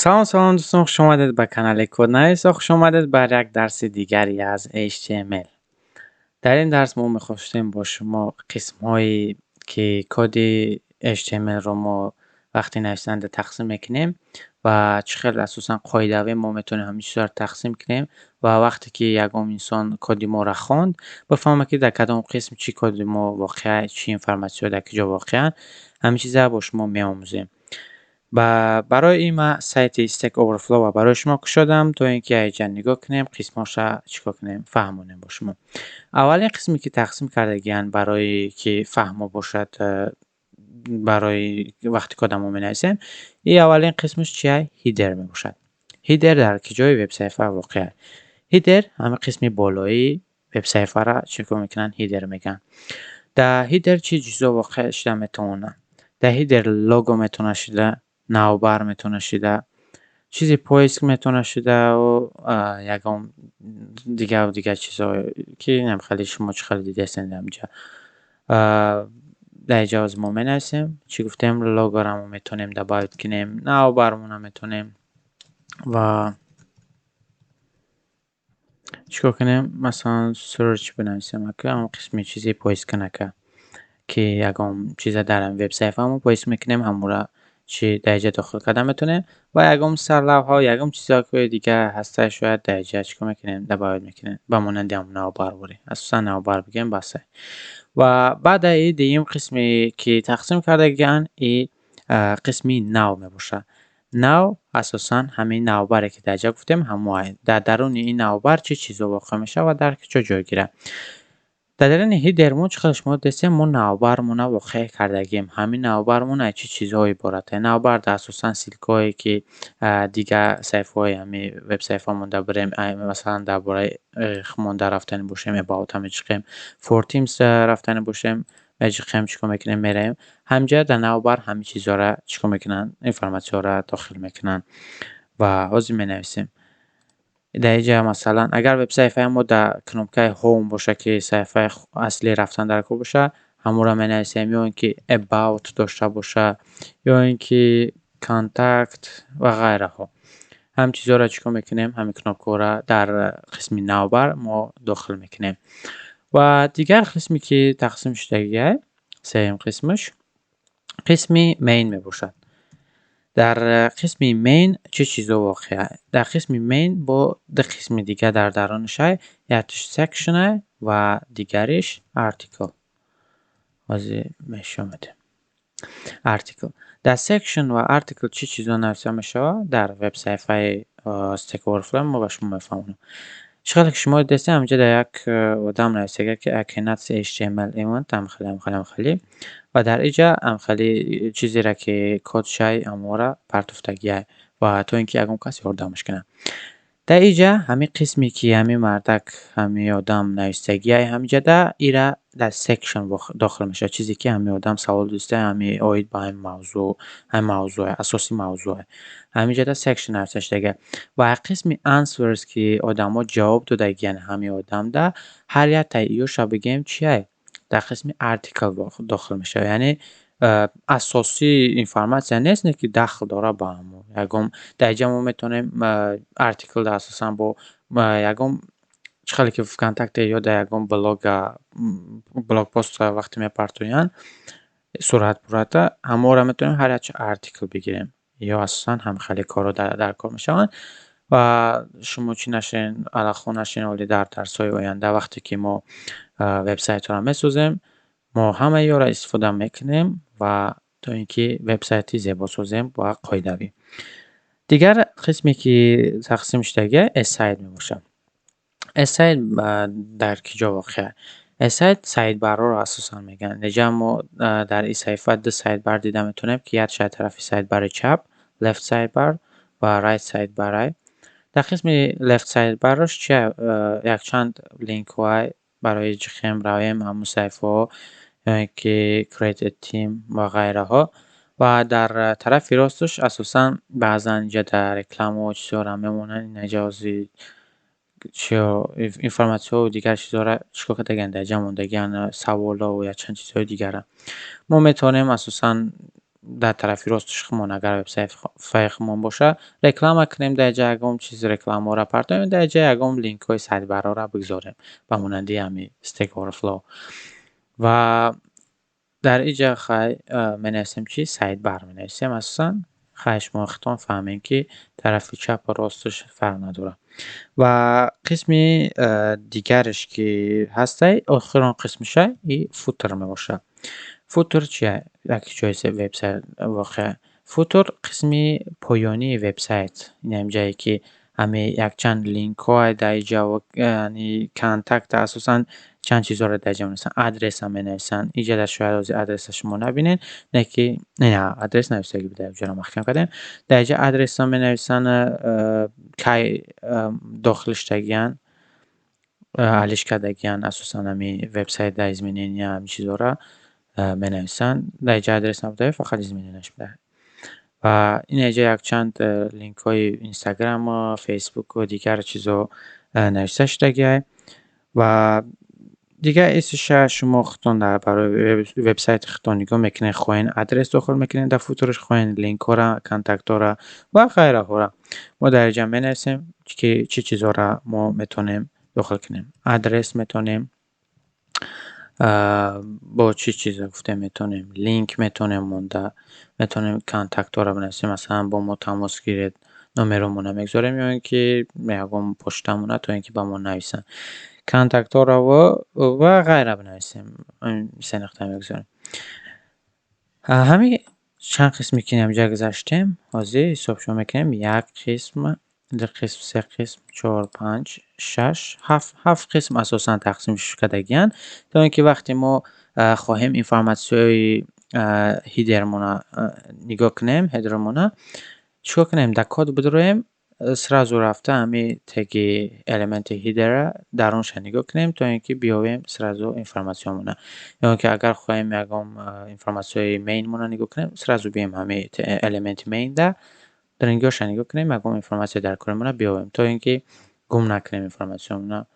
Салом, салом, дӯстон, хуш омадед ба канали Коднависо, хуш омадед бар як дарси дигари аз HTML. Дар ин дарс мо мехостем бо шумо қисмҳое ки коди HTML-ро мо вақти нависанда тақсим мекунем ва чӣ хел асосан қоидавӣ мо метавонем ҳамин чизҳоро тақсим кунем ва вақте ки ягон инсон коди моро хонд, бифаҳмад, ки дар кадом қисм чӣ коди мо воқеа, чӣ информатсияҳо дар куҷо воқеаанд, ҳамин чизро бо шумо меомӯзем. Барои ин ман сайти Stack Overflow барои шумо кушодам, то ин ки айҷа нигоҳ кунем, қисмҳоша чӣ кор кунем, фаҳмонем бо шумо. Аввалин қисме, ки тақсим кардагианд, барои ки фаҳмо бошад, барои вақте кода мо менависем, и аввалин қисмаш чия? Header мебошад. Header дар куҷои вебсаҳифа воқеа? Header ҳамин қисми болоии вебсаҳифаро чӣ кор мекунанд? Header мегӯянд. Дар header чӣ чизҳо воқеа шуда метавонанд? Дар header лого метавонад шуда, navbar метавонад шуда, чизи поиск метавонад шудаву ягон дигару дигар чизҳо, ки хеле шумо чӣ хеле дидаистед инҷа. Дар инҷа ҳозир мо менависем, чӣ гуфтем, логоро мо метавонем добавить кунем, navbar мона метавонем ва чӣ кор кунем, масалан, search бинависем, ака, ҳамон қисми чизи поиск кунака, ки ягон чиза дар вебсаҳифа мо поиск мекунем, ҳамонро чӣ дар инҷа дохил карда метавонем ва ягон сарлавҳа, ягон чизҳои дигар ҳаста, шояд дар инҷа чӣ кор мекунем, добавить мекунем, ба монанди ҳамон navbar ворӣ. Асосан navbar бигӯем, басе. Ва баъд и дуюм қисме, ки тақсим кардагианд, и қисми nav мебошад. Nav асосан ҳамин navbar е, ки дар инҷа гуфтем, ҳамон. Дар даруни ин navbar чӣ чизҳо воқеъ мешавад ва дар куҷо ҷой гирад? Дар даруни header мо, чӣ қадр шумо дидастем, мо navbar мона воқеъ кардагием. Ҳамин navbar мон аз чӣ чизҳо иборат? Navbar асосан ссылка ҳое, ки дигар саҳифаҳои ҳамин вебсаҳифаамон бирем, масалан, дар бораи хумонда рафтани бошем, about меҷиқем, for teams рафтани бошем, меҷиқем, чӣ кор мекунем, меравем. Ҳаминҷа дар navbar ҳамин чизҳоро чӣ кор мекунанд, информатсияҳоро дохил мекунанд. Ва ҳозир менависем. Дар инҷа, масалан, агар вебсаҳифаи мо дар кнопка и home бошад, ки саҳифаи аслӣ рафтан дар кор бошад, ҳамонро менависем, ё ин ки about дошта бошад, ё ин ки contact ва ғайраҳо. Ҳамин чизҳоро чӣ кор мекунем? Ҳамин кнопка ҳоро дар қисми navbar мо дохил мекунем. Ва дигар қисме, ки тақсим шудагиай, сеюм қисмаш, қисми main мебошад. Дар қисми main чӣ чизҳо воқеа? Дар қисми main бо ду қисми дигар дар дарунашай: якташ section ва дигариш article. Ҳозир нишон медиҳем. Article. Дар section ва article чӣ чизҳо нависта мешавад? Дар вебсаҳифаи Stack Overflow мо ба шумо мефаҳмонем. Чӣ қадр ки шумо дидастед, ҳаминҷа дар як одам нависага, ки I cannot see HTML element, ҳамхеле, ҳамхеле, ҳамхеле, ва дар инҷа ҳамхели чизеро, ки кодшай, ҳамонро партофтагиай ва то ин ки ягон кас ёрдамаш кунад. Дар инҷа ҳамин қисме, ки ҳамин мардак, ҳамин одам навистагиай, ҳаминҷада ира дар section дохил мешавад. Чизе, ки ҳамин одам савол доста, ҳамин оид ба ҳамин мавзӯъ, ҳамин мавзӯъ, асосии мавзӯъ. Ҳаминҷада section нависта шудага. Ва қисми answers, ки одамо ҷавоб додагиянд ҳамин одамда, ҳар яктаи иёша бигӯем чиай? Дар қисми article дохил мешавад. Яъне асосии информатсия нест, не ки дахл дорад ба ҳамон. Ягон дар инҷа мо метавонем article асосан бо ягон чӣ хеле ки ВКонтакте ё дар ягон блога, блогпост вақте мепартоянд, сурат-пурата, ҳамонро метавонем ҳар якча article бигирем. Ё асосан ҳамхеле корҳо дар кор мешаванд. Ва шумо чӣ нашен, аллахо нашен, оли дар дарсҳои оянда, вақте ки мо вебсайтҳоро месозем, мо ҳамаи ёро истифода мекунем ва то ин ки вебсайти зебо созем ва қоидавӣ. Дигар қисме, ки тақсим шудагия, aside мебошад. Aside дар кӣ ҷо воқеа? Aside sidebar ҳоро асосан мегӯянд. Инҷа мо дар ин саҳифа ду sidebar дида метавонем, ки якша тарафи sidebar и чап, left sidebar, ва right sidebar. Дар қисми left sidebar аш чи якчанд линкҳоай барои ҷихем равем ҳамун саҳифаҳо, ё ин ки create a team ва ғайраҳо. Ва дар тарафи росташ асосан баъзан инҷа дар рекламаҳо чизҳоро мемонанд. Инҷа ҳозир чиё, информатсияҳову дигар чизҳоро чӣ кор кардагианд, дар ҷа мондагианд, саволҳо ва якчанд чизҳои дигара. Мо метавонем асосан Дар тарафи ростиш худмон агар вебсайтфаи худмон боша, реклама кунем, дар ҷа ягон чиз рекламаҳоро партоем, дар ҷа ягон линкҳои сайтбарҳоро бигзорем, ба монанди ҳами Stack Overflow. Ва дар инҷа хай менависем чӣ? Sidebar менависем асосан. Хай, шумо худтон фаҳмем, ки тарафи чапу росташ фарқ надорад. Ва қисми дигараш, ки ҳастай, охирон қисмиша и footer мебошад. Footer чия? Як ҷои вебсайт воқеа. Footer қисми поёнии вебсайт. Инам ҷае, ки ҳами якчанд линкҳо дар инҷа, яъни контакт, асосан чанд чизҳоро дар инҷа менависанд. Адреса менависанд. Инҷа шояд ҳозир адреса шумо набинед, не ки ина адрес нависагӣ буда, инҷаро маҳкам кардем. Дар инҷа адреса менависанд, кай дохил шудагиянд, алиш кардагиянд, асосан ҳами вебсайт дар изменения ҳамин чизҳоро менависанд. Дар инҷа адрес набуда, фақат изменения ш буда. Ва ин инҷа якчанд линкҳои Инстаграму Фейсбуку дигар чизҳо нависта шудагиай. Ва дигар исиша шумо худтон дар барои вебсайти худтон нигоҳ мекунед. Хоҳед, адрес дохил мекунед дар footer ш, хоҳед, линкҳоро, контактҳоро ва ғайраҳоро. Мо дар инҷа менависем, ки чӣ чизҳоро мо метавонем дохил кунем. Адрес метавонем, бо чӣ чизо гуфтем метавонем, линк метавонем монда, метавонем контактҳоро бинависем, масалан, бо мо тамос гиред, номеромонро мегузорем ё ин ки ягон почтамона, то ин ки ба мо нависанд. Контактҳоро ва ғайра бинависем. Се нуқта мегузорем. Ҳамин чанд қисме, ки инҷа гузаштем, ҳозир ҳисобшо мекунем: як қисм, ду қисм, се қисм, чор, панҷ, шаш, ҳафт. Ҳафт қисм асосан тақсим кардагиянд, то ин ки вақте мо хоҳем информатсияҳои header мона нигоҳ кунем, header мона чӣ кор кунем? Дар код бидроем, сразу рафта ҳами теги элементи header а дарунша нигоҳ кунем, то ин ки биёвем сразу информатсияҳомона. Ё ин ки агар хоҳем ягон информатсияҳои main мона нигоҳ кунем, сразу биёем ҳами элементи main да рингиҳоша нигоҳ кунем, ягон информатсия дар коримона биёвем, то ин ки гум накунем информатсияҳомона.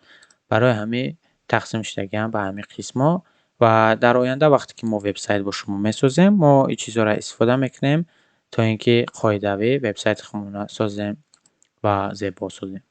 Барои ҳамин тақсим шудагиам ба ҳамин қисмҳо. Ва дар оянда, вақте ки мо вебсайт бо шумо месозем, мо ин чизҳоро истифода мекунем, то ин ки қоидавӣ вебсайти худмонро созем ва зебо созем.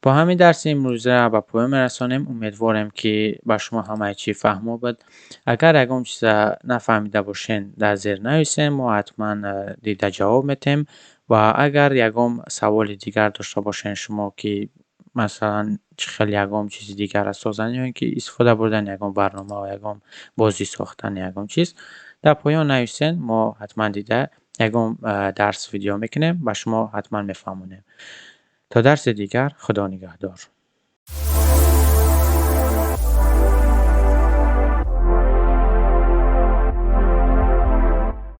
Бо ҳамин дарси имрӯза ба поён мерасонем. Умедворем, ки ба шумо ҳамаи чӣ фаҳмо буд. Агар ягон чиза нафаҳмида бошен, дар зер нависем, мо ҳатман дида ҷавоб метиҳем. Ва агар ягон саволи дигар дошта бошен шумо, ки масалан, чӣ хел ягон чизи дигарро созанд ё ин ки истифода бурдани ягон барнома ва ягон бозӣ сохтани ягон чиз, дар поён нависен, мо ҳатман дида ягон дарс видео мекунем, ба шумо ҳатман мефаҳмонем. То дарси дигар, Худо нигаҳдор.